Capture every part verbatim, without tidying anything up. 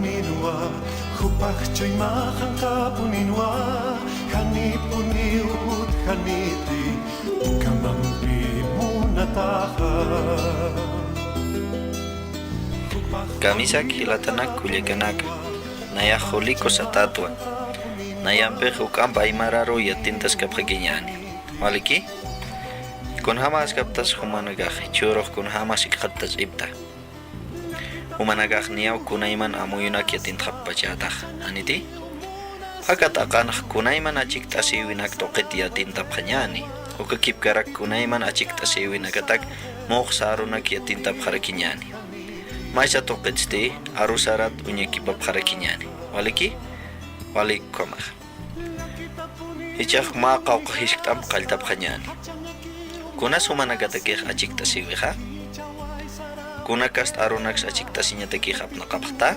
Ninwa, jupax chuymaxanqapuninwa, janipuniw utjaniti, ukamampi munataxa. Jupax Kamisaki jilatanak kullakanaka, nayax Julico Satatwa, nayampix juk'amp aymararu yatintaskapxakiñäni. ¿Waliki? Kunjämaskaptas jumanakax, jichhürux kunjämas jikxattasipta. Jumanakax niyaw kunayman amuyunak yatintxapxpachätax, ¿janiti? Aka t'aqanx kunayman achikt'asïwinak tuqit yatintapxañäni, uka kipkarak kunayman achikt'asïwinakatak muxsa arunak yatintapxarakiñäni. Maysa tuqitsti aru sarat uñakipapxarakiñäni. ¿Waliki? Walik ukhamax. Jichhax mä qawqha jiskt'amp qalltapxañäni. ¿Kunas jumanakatakix achikt'asïwixa? ¿Kuna kast arunaks achikt'asiñatakix apnaqapxta?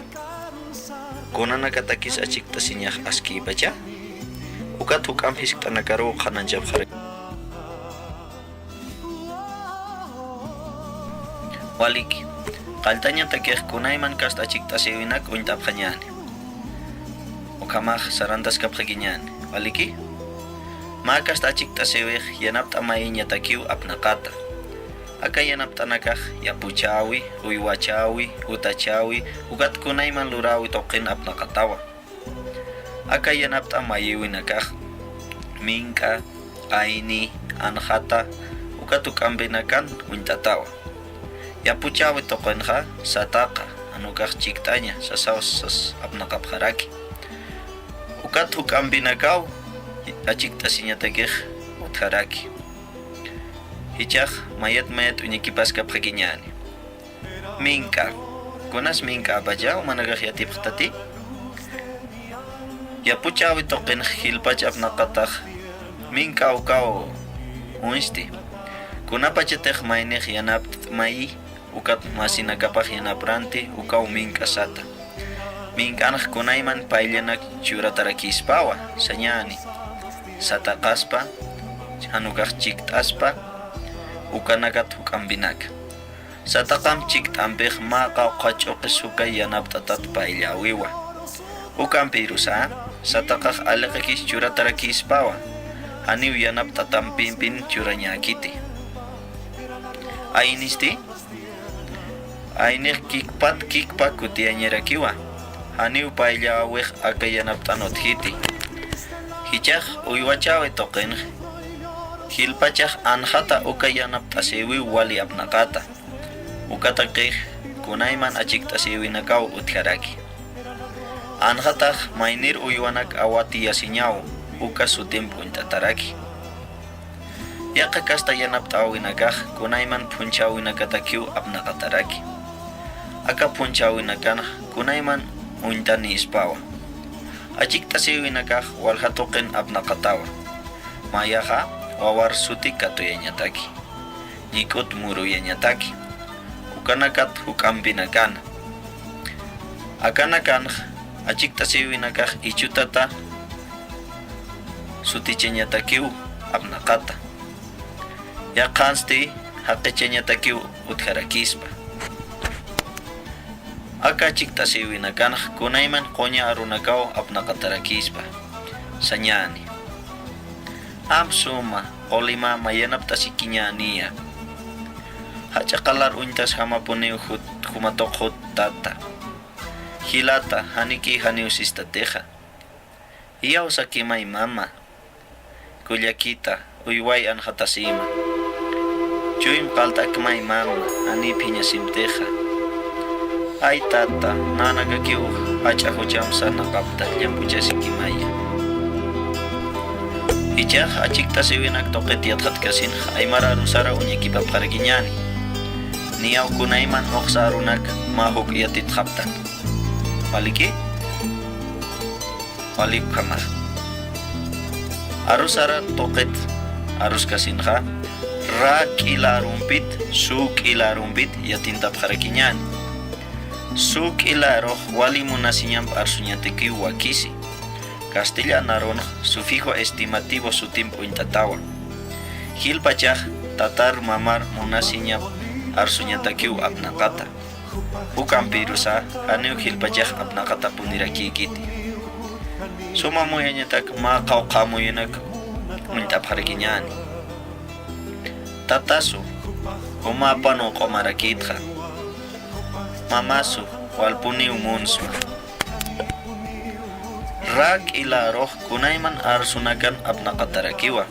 ¿Kunanakatakis achikt'asiñax askïpacha? Ukat juk'amp jiskt'anakaruw qhanañchapxara. Waliki, qalltañatakix kunayman kast achikt'asïwinak uñt'apxañäni. Ukhamax sarantaskapxakiñäni. ¿Waliki? Mä kast achikt'asïwix yanapt'a mayiñatakiw apnaqata. Aka yanapt'anakax yapuchäwi, uywachäwi, utachäwi, ukat kunayman luräwi tuqin apnaqatawa. Aka yanapt'a mayïwinakax mink'a, ayni, anxata, ukat juk'ampinakan uñt'atawa. Yapuchäwi tuqinxa sataqa, jan ukax chikt'aña, sasaw sas apnaqapxaraki. Ukat juk'ampinakaw achikt'asiñatakix utjaraki. Jichhax mayat mayat uñakipaskapxakiñäni. Mink'a. ¿Kunas mink'apacha jumanakax yatipxtati? Yapuchäwi tuqinx jilpach apnaqatax mink'a ukaw uñsti. Kunapachatix maynix yanapt'a mayi, ukat masinakapax yanapranti, ukaw mink'a sata. Mink'anx kunayman payllanak churatarakïspawa, sañäni. Sataqaspa, jan ukax chikt'aspa, ukanakat juk'ampinaka. Sataqamp chikt'ampix mä qawqha ch'uqi sukay yanapt'atat payllawïwa. Ukampirusa, sataqax aliqikis churatarakïspawa, janiw yanapt'atampimpin churañäkiti. ¿Aynisti? Aynix kikpat kikpa kutiyañarakiwa, janiw payllawix aka yanapt'an utjiti. Jichhax uywachäwi tuqinx, jilpachax anxata uka yanapt'asïwiw wali apnaqata. Ukatakix kunayman achikt'asïwinakaw utjaraki. Anxatax maynir uywanak awatiyasiñaw uka sutimp uñt'ataraki. Yaqha kasta yanapt'äwinakax kunayman phunchhäwinakatakiw apnaqataraki. Aka phunchhäwinakanx kunayman uñtanïspawa. Achikt'asïwinakax walja tuqin apnaqatawa. Mayaxa wawar suti katuyañataki. Ñik'ut muruyañataki. Ukanakat juk'ampinakana. Akanakanx achikt'asïwinakax ichutata sutichañatakiw apnaqata. Yaqhansti jaqichañatakiw utjarakispa. Aka achikt'asïwinakanx kunayman quña arunakaw apnaqatarakispa. Sañäni. Amp suma, quli mama, yanapt'asikiñäniya. Jach'a qalar uñtasjamapuniw jut, juma tuq jut tata. Jilata, janiki janiw sistatixa. Iyawsakimay mama. Kullakita, uyway anxatasïma. Chuymp qalt'akmay mama, janiw phiñasimtixa. Ay tata, nanakakiw jach'a jucham sarnaqapta, llamp'uchasikimaya. Jichhax achikt'asïwinak tuqit yatxatkasinx aymar aru sara uñakipapxarakiñäni. Niyaw kunayman muxsa arunak mä juk'a yatitxaptan. ¿Waliki? Walik ukhamax. Aru sara tuqit aruskasinxa, ra k'ila arumpit, su k'ila arumpit yatintapxarakiñäni. Su k'ila arux wali munasiñamp arsuñatakiw wakisi. Castellan arunx sufijo estimativo sutimp uñt'atawa. Jilpachax tatar mamar munasiñamp arsuñatakiw apnaqata. Uk ampirusa janiw jilpachax apnaqatapunirakiykiti. Suma amuyañatak mä qawqha amuyunak uñt'apxarakiñäni. Tatasu, jumapan uq'umarakïtxa. Mamasu, walpuniw munsma. Rak ilarux kunayman arsunakan apnaqatarakiwa.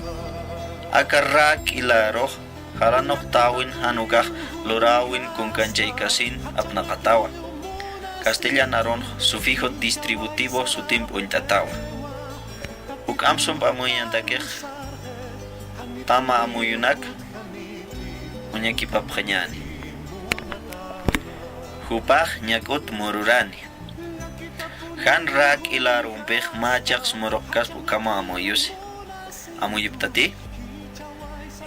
Aka rak ilarux jalanuqtäwin jan ukax luräwin kunkanchaykasin apnaqatawa. Castellan arunx sufijo distributivo sutimp uñt'atawa. Uk amsump amuyañatakix tama amuyunak uñakipapxañäni. Jupax ñak'ut mururani. Jan rak ilarümpix mä chaqs muruqkasp ukhamaw amuyusi. Amuyiptati?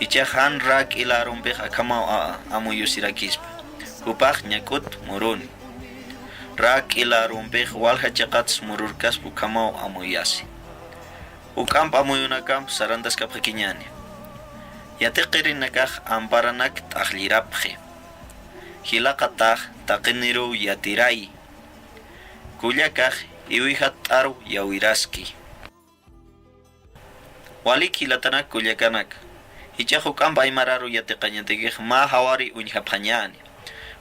Jichhax jan rak ilarümpix akhamaw a-, amuyusirakispa. Jupax ñak'ut muruni. Rak ilarümpix walja chiqats mururkasp ukhamaw amuyasi. Uk amp amuyunakamp sarantaskapxakiñäni. Yatiqirinakax amparanak t'axllirapxi. Jilaqatax taqiniruw yatirayi. Kullakax iwijatt'aruw yawiraski. Walik jilatanak kullakanak. Jichhax uk amp aymararu yatiqañatakix mä jawari uñjapxañäni.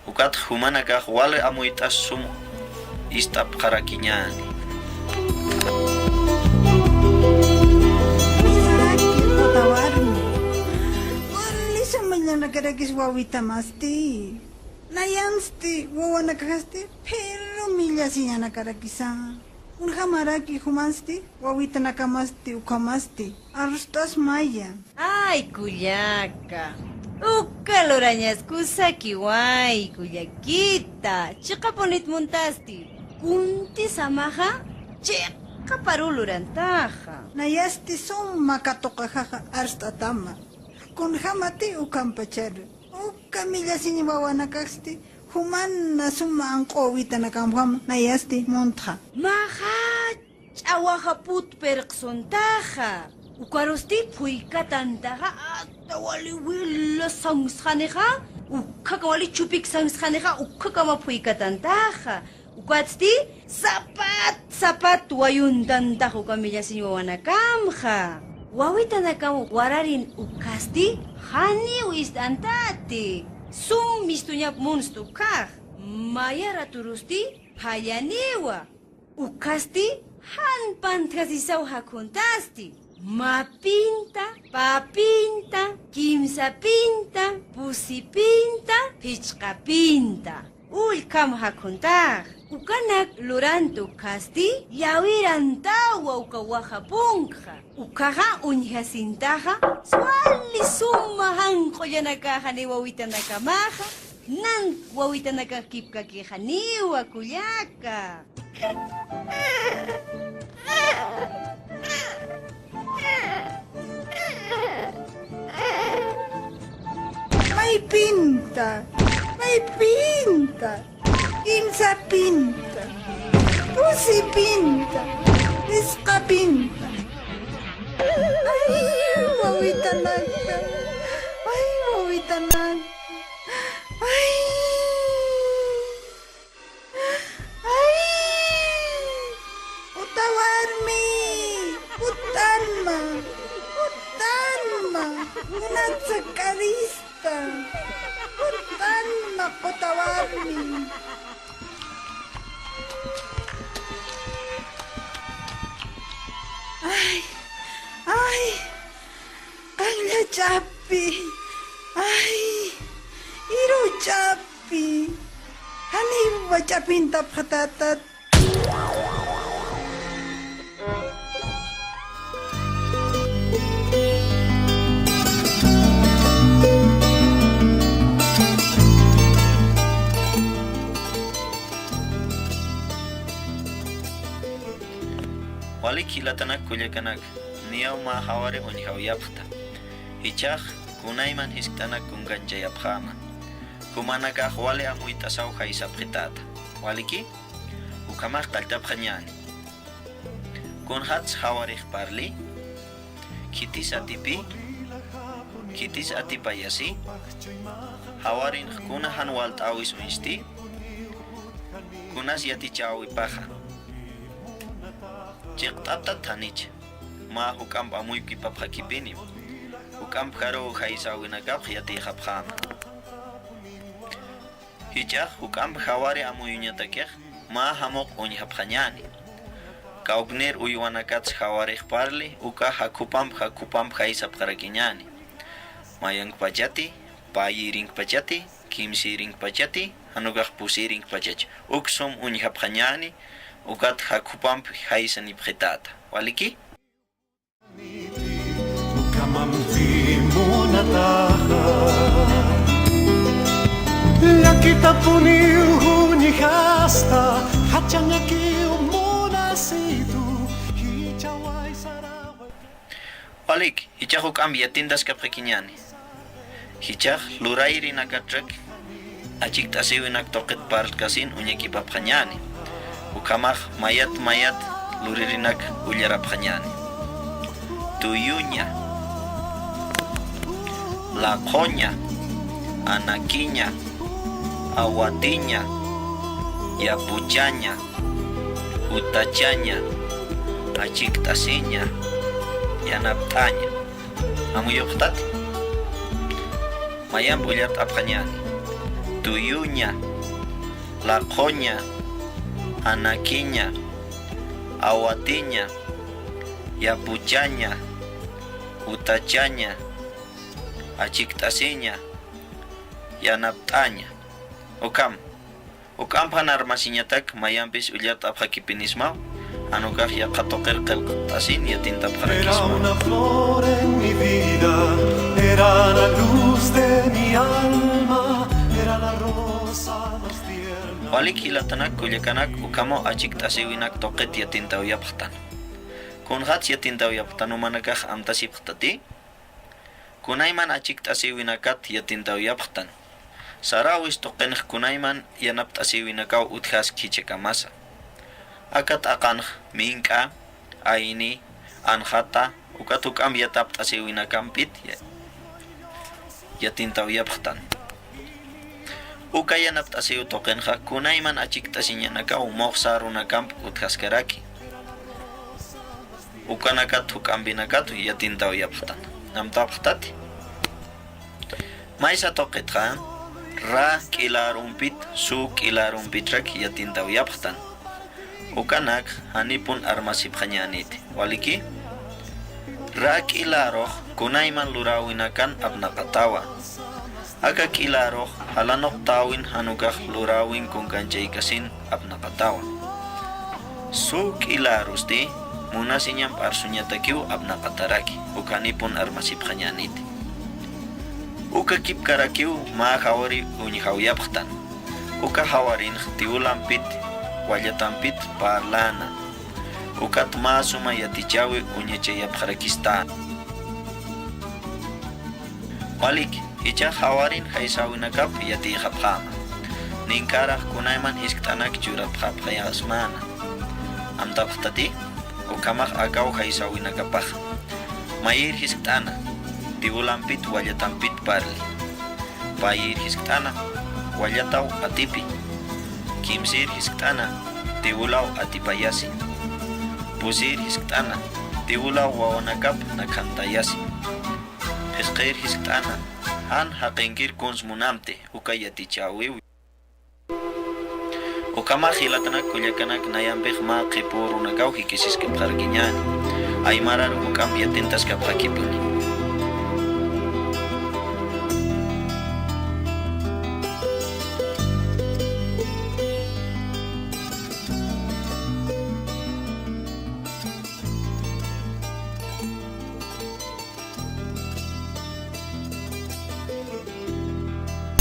Ukat jumanakax wali amuyt'as sum ist'apxarakiñäni. Misaki, quta warmi. Wali sum millanakarakis wawitamasti. Nayansti, wawanakasti, pero millasiñanakarakisa. Kunjamaraki jumansti, wawitanakamasti, ukhamasti. Arst'as maya. Ay, kullaka. Uka lurañas kusakiway, kullakita. Chiqapunit muntasti. Kunti samaxa, chiqaparu lurantaxa. Nayasti suma katuqaxaxa arst'atama. Kunjamati ukhampacharu. Uka millasiñ wawanakasti, jumana suma anq'u wawitanakamjam nayasti muntxa. Maxa ch'awaxa put pirqsuntaxa. Ukarusti phuykatantaxa, asta wali wila sansxanixa, ukhakama wali chupik sansxanixa, ukhakama phuykatantaxa. Ukatsti sapat sapat wayuntantax uka millasiñ wawanakamxa. Wawitanakam wararin ukkasti janiw ist'antati. Sum mistuñap munst ukhax. Maya raturusti phallaniwa. Ukkasti jan pantjasisaw jakhuntasti. Mapinta, papinta, kimsapinta, pusipinta, phichqapinta. Ullkham jakhuntaq. Ukanak lurantu khasti, llawirantawa uka waja punkxa. Ukhaxa uñjasintaxa, swali suma janq'ullanakaxa ni wawitanakamaxa, nan wawitanakax kipkakixa niwa kullaka. Maypinta, maypinta, kimsapinta, pusipinta, phisqapinta. Ay, wawitanaka, ay, wawitanaka, ay. ¡Ay! ¡Quta warmi! ¡Qutanma! ¡Qutanma! ¡Kunatsa k'arista! ¡Qutanma, quta warmi! ¡Ay! ¡Ay! Qanlla ch'api. Ay, iru ch'api. Janiwa ch'apintapxatätat. Walik jilatanak kullakanak, niyaw mä jawari uñjawyapxta. Jichhax kunayman jiskt'anak kunkanchayapxäma. Jumanakax wali amuyt'asaw jaysapxitäta. Waliki? Ukhamax qalltapxañäni. Kunjats jawarix parli? Khitis atipi? Khitis atipayasi? Jawarinx kuna jan walt'äwis uñsti? Kunas yatichäwipaxa chiqt'aptat janicha, mä juk'amp amuypkipapxakipinim, juk'amp jaruw jaysäwinakapx yatiyxapxäma. Jichhax juk'amp jawari amuyuñatakix mä jamuq uñjapxañäni. Kawknir uywanakats jawarix parli uka jakhupamp jakhupamp jaysapxarakiñäni. Mayankpachati, payïrinkpachati, kimsïrinkpachati, jan ukax pusïrinkpachach. Uk sum uñjapxañäni, ukat jakhupamp jaysanipxitäta. ¿Waliki? Ukhamampi munataxa, llakitapuniw uñjasta, jachañakiw munasitu, jichhaway saraway. Walik, jichhax juk'amp yatintaskapxakiñäni. Jichhax lurayrinakatrak achikt'asïwinak tuqit parlkasin uñakipapxañäni. Ukhamax mayat mayat luririnak ullarapxañäni. Tuyuña, laqhuña, anakiña, awatiña, yapuchaña, utachaña, achikt'asiña, yanapt'aña. ¿Amuyupxtati? Mayamp ullart'apxañäni. Tuyuña, laqhuña, anakiña, awatiña, yapuchaña, utachaña, achikt'asiña, yanapt'aña. Ukham. Juk'amp jan armasiñatak mayampis ullart'apxakipinismaw, jan ukax yaqha tuqir qillqt'asin yatintapxarakisma. Era una flor en mi vida, era la luz de mi alma, era la rosa más tierna. Walik jilatanak kullakanak, ukhamaw achikt'asïwinak tuqit yatintawayapxtan. Kunxats yatintawayapxtan jumanakax amtasipxtati? Kunayman achikt'asïwinakat yatintawayapxtan. Saräwis tuqinx kunayman yanapt'asïwinakaw utjaski jichhakamasa. Aka t'aqanx mink'a, ayni, anxata, ukat juk'amp yatapt'asïwinakampit ya-, yatintawayapxtan. Uka yanapt'asïw tuqinxa kunayman achikt'asiñanakaw muxsa arunakamp utjaskaraki. Ukanakat juk'ampinakat yatintawayapxtan. ¿Amtapxtati? Maysa tuqitxa, ra k'ila arumpit, su k'ila arumpitrak yatintawayapxtan. Ukanak janipun armasipxañäniti. ¿Waliki? Ra k'ila arux kunayman luräwinakan apnaqatawa. Aka k'ila arux jalanuqtäwin jan ukax luräwin kunkanchaykasin apnaqatawa. Su k'ila arusti munasiñamp arsuñatakiw apnaqataraki, uka janipun armasipxañäniti. Uka kipkarakiw mä jawari uñjawayapxtan. Uka jawarinx tiwulampit, wallatampit parläna. Ukat mä suma yatichäwi uñachayapxarakistän. Walik, jichhax jawarin jaysäwinakap yatiyxapxäma. Ninkarax kunayman jiskt'anak churapxapxayasmäna. ¿Amtapxtati? Ukhamax akaw jaysäwinakapaxa. Mayïr jiskt'ana, tiwulampit wallatampit parli. Payïr jiskt'ana, wallataw atipi. Kimsïr jiskt'ana, tiwulaw atipayasi. Pusïr jiskt'ana, tiwulaw wawanakap nakhantayasi. Phisqïr jiskt'ana, jan jaqinkir kuns munamti, uka yatichäwiwi. Ukhamax jilatanak kullakanak nayampix mä qhipu urunakaw jikisiskapxarakiñäni. Aymarar juk'amp yatintaskapxakipuni.